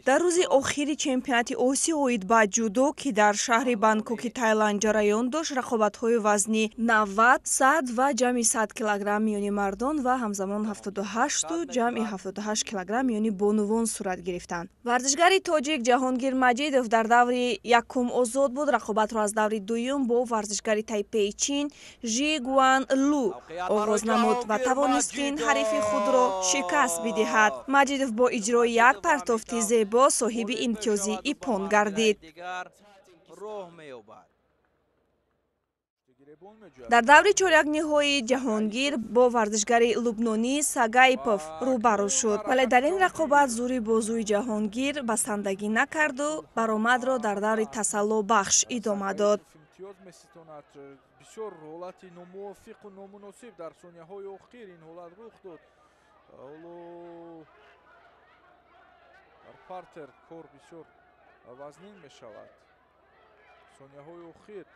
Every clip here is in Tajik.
Дар рӯзи охири чемпионати Осиё оид ба ҷудо, ки дар шаҳри Бангкоки Тайланд ҷараён дошт, рақобатҳои вазни 90, 100 ва ҷамъи 100 килограмм миёни мардон ва ҳамзамон 78-у ҷамъи 78 килограмм миёни бонувон сурат гирифтанд. Варзишгари тоҷик Ҷаҳонгир Маҷидов дар даври якум озод буд. Рақобатро аз даври дуюм бо варзишгари Тайпеи Чин Жи Гуан Лу оғоз намуд ва тавонист, ки ин ҳарифи худро шикаст бидиҳад. Маҷидов бо иҷрои як партофти зебо соҳиби имтиёзи иппон гардид. Дар даври чорякниҳоӣ Ҷаҳонгир бо варзишгари лубнонӣ Сагаипов рӯбарӯ шуд, вале дар ин рақобат зӯри бозуи Ҷаҳонгир басандагӣ накарду баромадро дар даври тасаллобахш идома дод. Бисёр ҳолати номувофиқу номуносиб дар сонияҳои охир ин ҳолат рух дод. Ҳоло дар партер кор бисёр вазнин мешавад. Сонияҳои охир.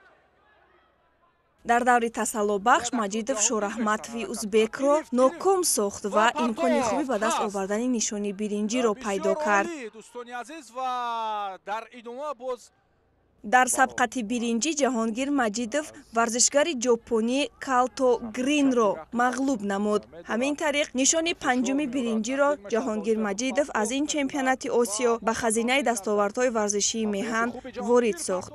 Дар даври тасаллобахш Маҷидов Шораҳматови узбекро ноком сохт ва имкони хуби ба даст овардани нишони биринҷиро пайдо кард. Дӯстони азиз, ва дар идома боз Дар сабқати биринҷӣ Ҷаҳонгир Маҷидов варзишгари ҷопонӣ Калто Гринро мағлуб намуд. Ҳамин тариқ, нишони панҷуми биринҷиро Ҷаҳонгир Маҷидов аз ин чемпионати Осиё ба хазинаи дастовардҳои варзишии меҳан ворид сохт.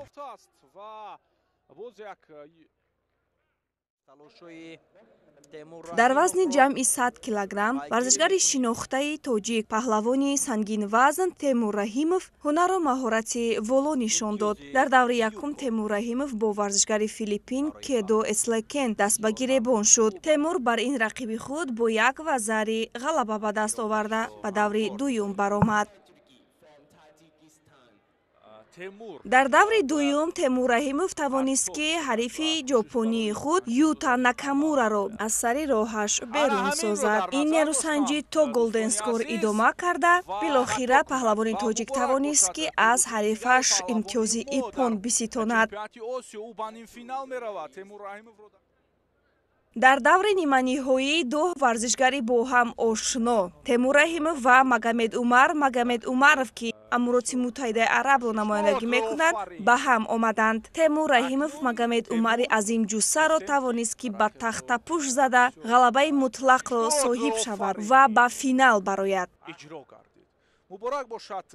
Дар вазни ҷамъи 100 килограмм варзишгари шинохтаи тоҷик, паҳлавони сангинвазн Темур Раҳимов ҳунару маҳорати воло нишон дод. Дар даври якум Темур Раҳимов бо варзишгари Филиппин Кедо Эслекен даст ба гиребон шуд. Темур бар ин рақиби худ бо як вазари ғалаба ба даст оварда, ба даври дуюм баромад. Дар даври дуюм Темур Раҳимов тавонист, ки ҳарифи ҷопонии худ Юта Накамураро аз сари роҳаш берун созад. Ин нерӯсанҷӣ то голденскор идома карда, билохира паҳлавони тоҷик тавонист, ки аз ҳарифаш имтиёзи иппон биситонад. Дар даври ниманиҳоӣ ду варзишгари бо ҳам ошно Темур Раҳимов ва Магомед Умар Магомед Умаров, ки Амуроти Муттаҳидаи Арабро намояндагӣ мекунанд, ба ҳам омаданд. Темур Раҳимов Магомед Умари азимҷуссаро тавонист, ки ба тахтапӯш зада, ғалабаи мутлақро соҳиб шавад ва ба финал барояд. Муборак бошад.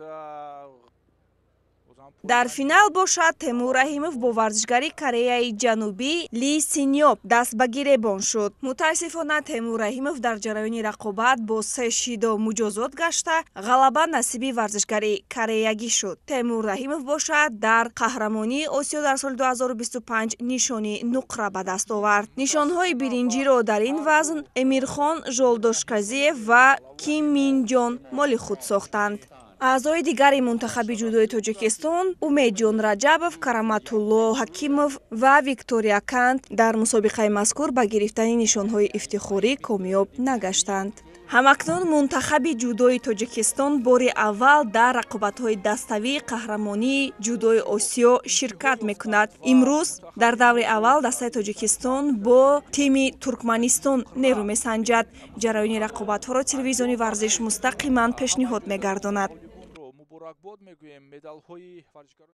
Дар финал бошад, Темур Раҳимов бо варзишгари Кореяи Ҷанубӣ Ли Синьёб даст ба гиребон шуд. Мутаассифона, Темур Раҳимов дар ҷараёни рақобат бо се шидо муҷозот гашта, ғалаба насиби варзишгари кореягӣ шуд. Темур Раҳимов бошад, дар қаҳрамонии Осиё дар соли 2025 нишони нуқра ба даст овард. Нишонҳои биринҷиро дар ин вазн Эмирхон Жолдошказиев ва Ким Минҷон моли худ сохтанд. Аъзои дигари мунтахаби ҷудои Тоҷикистон Умедҷон Раҷабов, Караматулло Ҳакимов ва Виктория Кант дар мусобиқаи мазкур ба гирифтани нишонҳои ифтихорӣ комёб нагаштанд. Ҳамакнун мунтахаби ҷудои Тоҷикистон бори аввал дар рақобатҳои даставии қаҳрамонии ҷудои Осиё ширкат мекунад. Имрӯз дар даври аввал дастаи Тоҷикистон бо тими Туркманистон нерӯ месанҷад. Ҷараёни рақобатҳоро телевизиони Варзиш мустақиман пешниҳод мегардонад. Муборакбод мегӯем медалҳои варзишгарон.